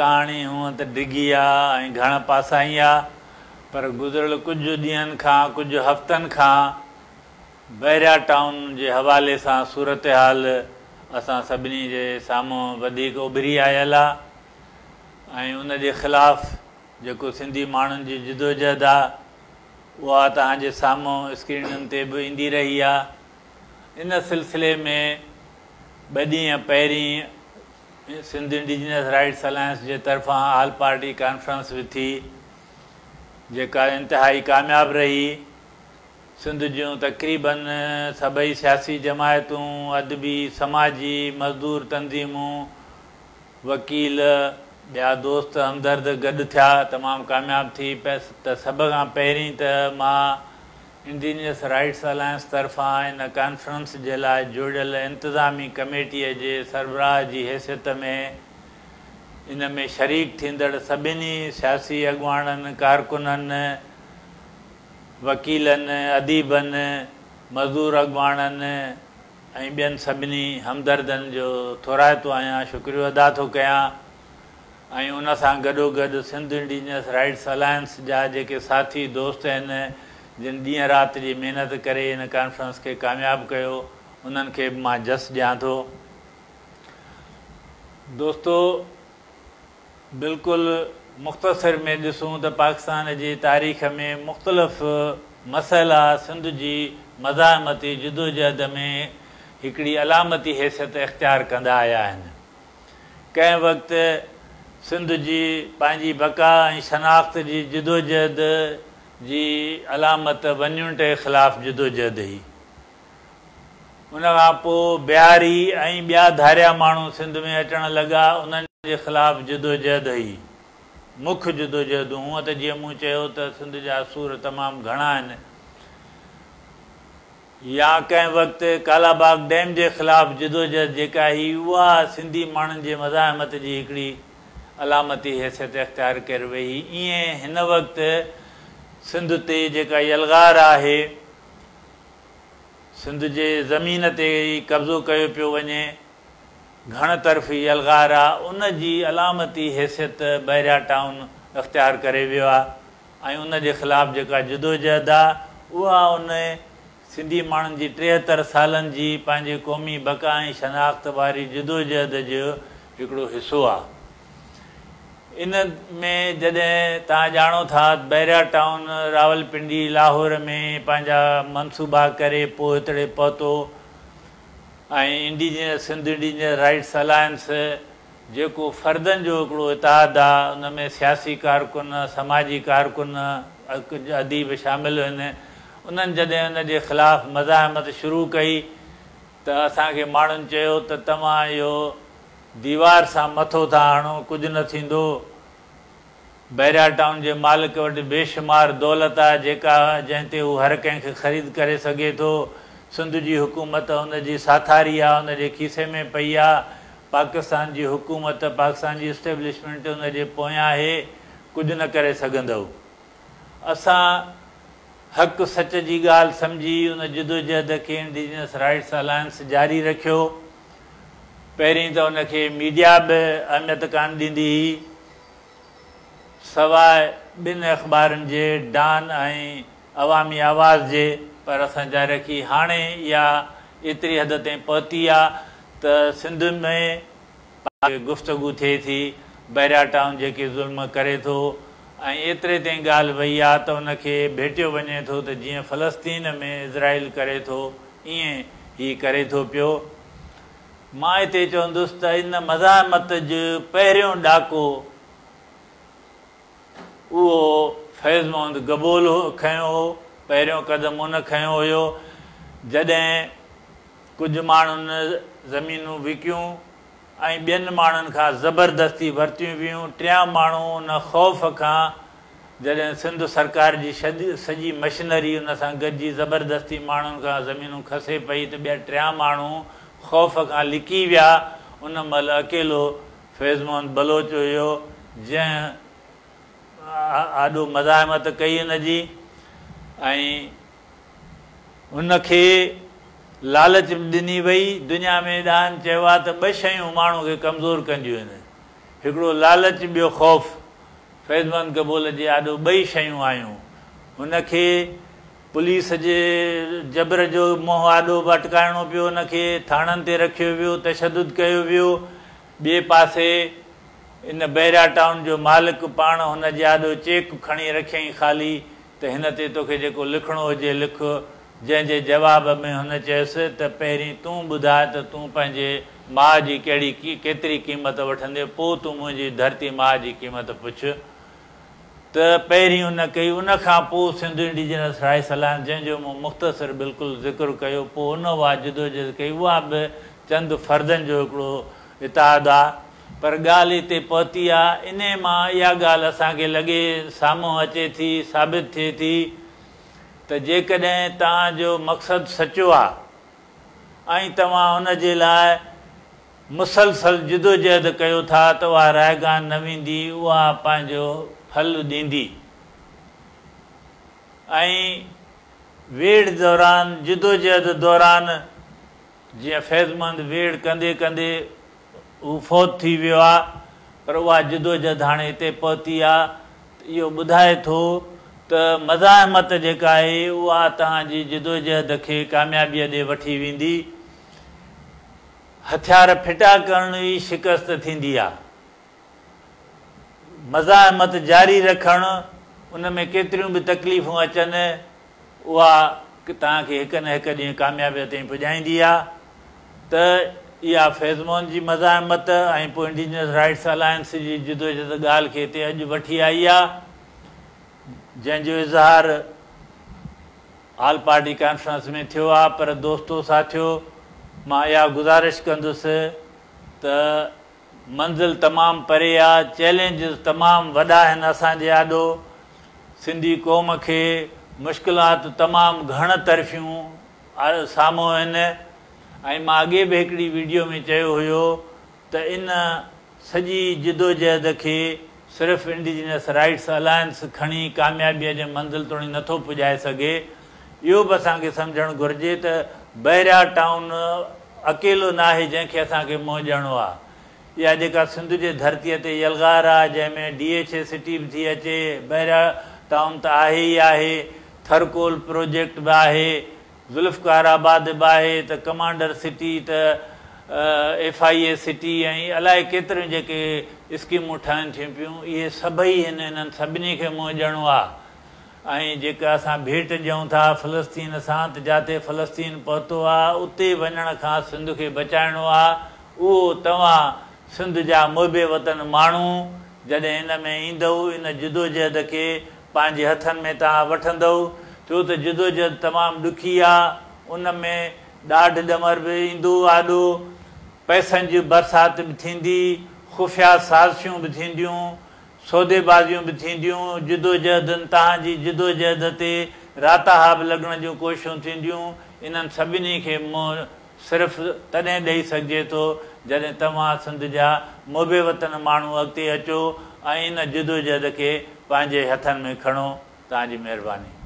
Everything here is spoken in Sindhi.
ڪهاڻي هونئن ته ڊگهي آ ۽ گهڻ پاسائين آ پر گذريل ڪجهه ڏينهن کان ڪجهه هفتن کان بحريا ٽائون جي حوالي سان صورتحال اسان سڀني جي سامهون وڌيڪ اڀري آيل آ ۽ ان جي خلاف جيڪو سنڌي ماڻهن جي جدوجهد آ اها توهان جي سامهون اسڪرينن تي به ايندي رهي آ. ان سلسلي ۾ ٻه ڏينهن پهرين سنڌ انڊيجنس رائيٽس الائنس جي طرفان آل پارٽي ڪانفرنس به ٿي، جيڪا انتهائي ڪامياب رهي. سنڌ جون تقريباً سڀئي سياسي جماعتون، ادبي، سماجي، مزدور تنظيمون، وڪيل، ٻيا دوست همدرد گڏ ٿيا، تمام ڪامياب ٿي ته سڀ کان پهرين ته مان انڊيجنس رائيٽس الائنس طرفان ان ڪانفرنس جي لاء جوڙيل انتظامي ڪميٽيء جي سربراهه جي حيثيت ۾ ان ۾ شريڪ ٿيندڙ سڀني سياسي اڳواڻن، ڪارڪنن، وڪيلن، اديبن، مزدور اڳواڻن ۽ ٻين سڀني همدردن جو ٿورائتو آهيان، شڪريو ادا ٿو ڪيان. ۽ ان سان گڏوگڏ سنڌ انڊيجنس رائيٽس الائنس جا جيڪي ساٿي دوست آهن جن ڏينهن رات جي محنت ڪري ان ڪانفرنس کي ڪامياب ڪيو انهن کي به مان جس ڏيان ٿو. دوستو بلڪل مختصر ۾ ڏسون ته پاڪستان جي تاريخ ۾ مختلف مسئلا سنڌ جي مزاحمتي جدوجهد ۾ هڪڙي علامتي حيثيت اختيار ڪندا آيا آهن. ڪنهن وقت سنڌ جي پنهنجي بقا ۽ شناخت جي جدوجهد جي علامت ون يونٽ خلاف جدوجهد هئي. ان کان پوء بهاري ۽ ٻيا ڌاريا ماڻهو سنڌ ۾ اچڻ لڳا، انهن جي خلاف جدوجهد هئي. مک جدوجهدون هونء ته جيئن مون چيو ته سنڌ جا سور تمام گهڻا آهن. يا ڪنهن وقت ڪالاباغ ڊيم جي خلاف جدوجهد جيڪا هئي اها سنڌي ماڻهن جي مزاحمت جي هڪڙي علامتي حيثيت اختيار ڪري وئي هئي. ايئن هن وقت سنڌ تي جيڪا يلغار آهي، سنڌ جي زمين تي قبضو ڪيو پيو وڃي، گهڻ طرفي يلغار آ، ان جي علامتي حيثيت بحريا ٽائون اختيار ڪري ويو آ. ۽ ان جي خلاف جيڪا جدوجهد آ اها ان سنڌي ماڻهن جي 73 سالن جي پنهنجي قومي بقا ۽ شناخت واري جدوجهد جو هڪڙو حصو آ. ان ۾ جڏهن توهان ڄاڻو ٿا ته بحريا ٽائون راولپنڊي لاهور ۾ پنهنجا منصوبا ڪري پوء هتڙي پهتو ۽ indigenous Sindh indigenous rights alliance جيڪو فردن جو هڪڙو اتحاد آ، ان ۾ سياسي ڪارڪن، سماجي ڪارڪن، ڪجهه اديب شامل هن. انهن جڏهن ان جي خلاف مزاحمت شروع ڪئي ته اسان کي ماڻهن چيو ته توهان اهو ديوار سان مٿو ٿا هڻو، ڪجهه نه ٿيندو. بحريا ٽائون جي مالڪ وٽ بيشمار دولت آ جيڪا جنهن تي هو هر ڪنهن کي خريد ڪري سگهي ٿو. سنڌ جي حڪومت ان جي ساٿاري آ، ان جي کيسي ۾ پئي آ. پاڪستان جي حڪومت، پاڪستان جي اسٽيبلشمينٽ ان جي پويان آهي، ڪجهه نه ڪري سگهندؤ. اسان حق سچ جي ڳالهه سمجهي ان جدوجهد کي انڊيجنس رائيٽس الائنس جاري رکيو. پهرين ته ان کي ميڊيا به اهميت ڪانه ڏيندي هئي. سواء ٻن اخبارن جي ڊان ۽ عوامي آواز جي پر اسان جاري رکي. هاڻي اها ايتري حد تائين پهتي آ ته سنڌ ۾ گفتگو ٿئي ٿي، بحريا ٽائون جيڪي ظلم ڪري ٿو ۽ ايتري تائين ڳالهه وئي آ ته ان کي ڀيٽيو وڃي ٿو ته جيئن فلسطين ۾ اسرائيل ڪري ٿو ايئن هي ڪري ٿو پيو. مان هتي چوندس ته ان مزاحمت جو پهريون ڏاڪو اهو فيض محمد گبول کنيو هو، پهريون قدم ان کنيو هيو، جڏهن ڪجهه ماڻهن زمينون وڪيون ۽ ٻين ماڻهن کان زبردستي ورتيون ويون، ٽيان ماڻهو ان خوف کان جڏهن سنڌ سرڪار جي سڄي مشنري ان سان گڏجي زبردستي ماڻهن کان زمينون کسي پئي ته ٻيا ٽيان ماڻهو خوف کان لڪي ويا، ان مهل اڪيلو فيض محمد بلوچ هيو جنهن آڏو مزاحمت ڪئي ان جي ۽ ان کي لالچ به ڏني وئي. دنيا ۾ ڏاهن چيو آهي ته ٻه شيون ماڻهو کي ڪمزور ڪنديون آهن. هڪڙو لالچ ٻيو خوف. فيض محمد گبول جي آڏو ٻئي شيون آيون. هن کي پوليس جي جبر جو منهن آڏو به اٽڪائڻو پيو، هن کي ٿاڻن تي رکيو ويو، تشدد ڪيو ويو. ٻئي پاسي ان بحريا ٽائون جو مالڪ پاڻ هن جي آڏو چيڪ کڻي رکيائين خالي ته هن تي توکي جيڪو لکڻو هجي لک، جنهن جي جواب ۾ هن چيس ته پهرين تون ٻڌاء ته تون پنهنجي ماء جي ڪهڙي ڪيتري قيمت وٺندين پوء تون منهنجي ڌرتي ماء جي قيمت پڇ ته پهرين ان ڪئي ان کان پوء سنڌ انڊيجنس رائٽس الائنس جنهن جو مون مختصر بلڪل ذڪر ڪيو پوء ان اها جدوجهد ڪئي اها به چند فردن جو هڪڙو اتحاد آ پر ڳالهه هتي پهتي آ انهي مان اها ڳالهه اسان کي لڳي سامهون اچي ٿي ثابت ٿئي ٿي ته جيڪڏهن توهان جو مقصد سچو آ ۽ توهان ان جي لاء مسلسل جدوجهد ڪيو ٿا ته اها رائگان نه ويندي، اها پنهنجو ڦل ڏيندي ۽ ويڙهه دوران جدوجهد دوران جيئن فيض محمد ويڙهه ڪندي ڪندي هو فوت ٿي ويو آ پر اها جدوجهد هاڻي هتي پهتي آ ته اهو ٻڌائي ٿو ته مزاحمت جيڪا آهي اها توهان جي جدوجهد کي ڪاميابيء ڏي وٺي ويندي. هٿيار ڦٽا ڪرڻ ئي شڪست ٿيندي آ. مزاحمت جاري رکڻ ان ۾ ڪيتريون به تڪليفون اچن اها توهان کي هڪ نه هڪ ڏينهن ڪاميابيء تائين پڄائيندي آ ته اها فيض محمد جي مزاحمت ۽ پوء انڊيجنس رائٽس الائنس جي جدوجهد ڳالهه کي هتي اڄ وٺي آئي آ جنهن جو اظهار آل پارٽي ڪانفرنس ۾ ٿيو آ پر دوستو ساٿيو مان اها گذارش ڪندس ته منزل تمام پري آ، چئلينجز تمام وڏا آهن اسان جي آڏو، سنڌي قوم کي مشڪلات تمام گهڻ طرفيون سامهون آهن ۽ مان اڳي به هڪڙي ويڊيو ۾ چيو هيو ته ان سڄي جدوجهد کي صرف انڊيجنس رائٽس الائنس کڻي ڪاميابيء جي منزل توڻي نٿو پڄائي سگهي. اهو به اسان کي سمجهڻ گهرجي ته بحريا ٽائون اڪيلو ناهي جنهن کي اسان کي منهن ڏيڻو آ. اها جيڪا سنڌ جي ڌرتيء تي يلغار آ جنهن ۾ ڊي ايڇ اي سٽي به ٿي اچي، بحريا ٽائون ته آهي ئي آهي، ٿرڪول پروجيڪٽ به آهي، ذوالفقار آباد به آهي ته ڪمانڊر سٽي ته ايف I A city ۽ الائي ڪيتريون جيڪي اسڪيمون ٺهن ٿيون پيون اهي سڀئي هن انهن سڀني کي منهن ڏيڻو آ ۽ جيڪا اسان ڀيٽ ڏيون ٿا فلسطين سان ته جاتي فلسطين پهتو آ اتي وڃڻ کان سنڌ کي بچائڻو آ اهو توهان سنڌ جا محب وطن ماڻهو جڏهن ان ۾ ايندؤ ان جدوجهد کي پنهنجي هٿن ۾ توهان وٺندؤ، ڇو ته جدوجهد تمام ڏکي آ، ان ۾ ڏاڍ ڏمر به ايندو آڏو، پئسن جي برسات به ٿيندي، خفيه سازشون به ٿينديون، سوديبازيون به ٿينديون، جدوجهدن توهان جي جدوجهد تي راتاها به لڳڻ جون ڪوششون ٿينديون، انهن سڀني کي منهن صرف تڏهن ڏئي سگهجي ٿو جڏهن توهان سنڌ جا محب وطن ماڻهو اڳتي اچو ۽ ان جدوجهد کي پنهنجي هٿن ۾ کڻو. توهان جي مهرباني.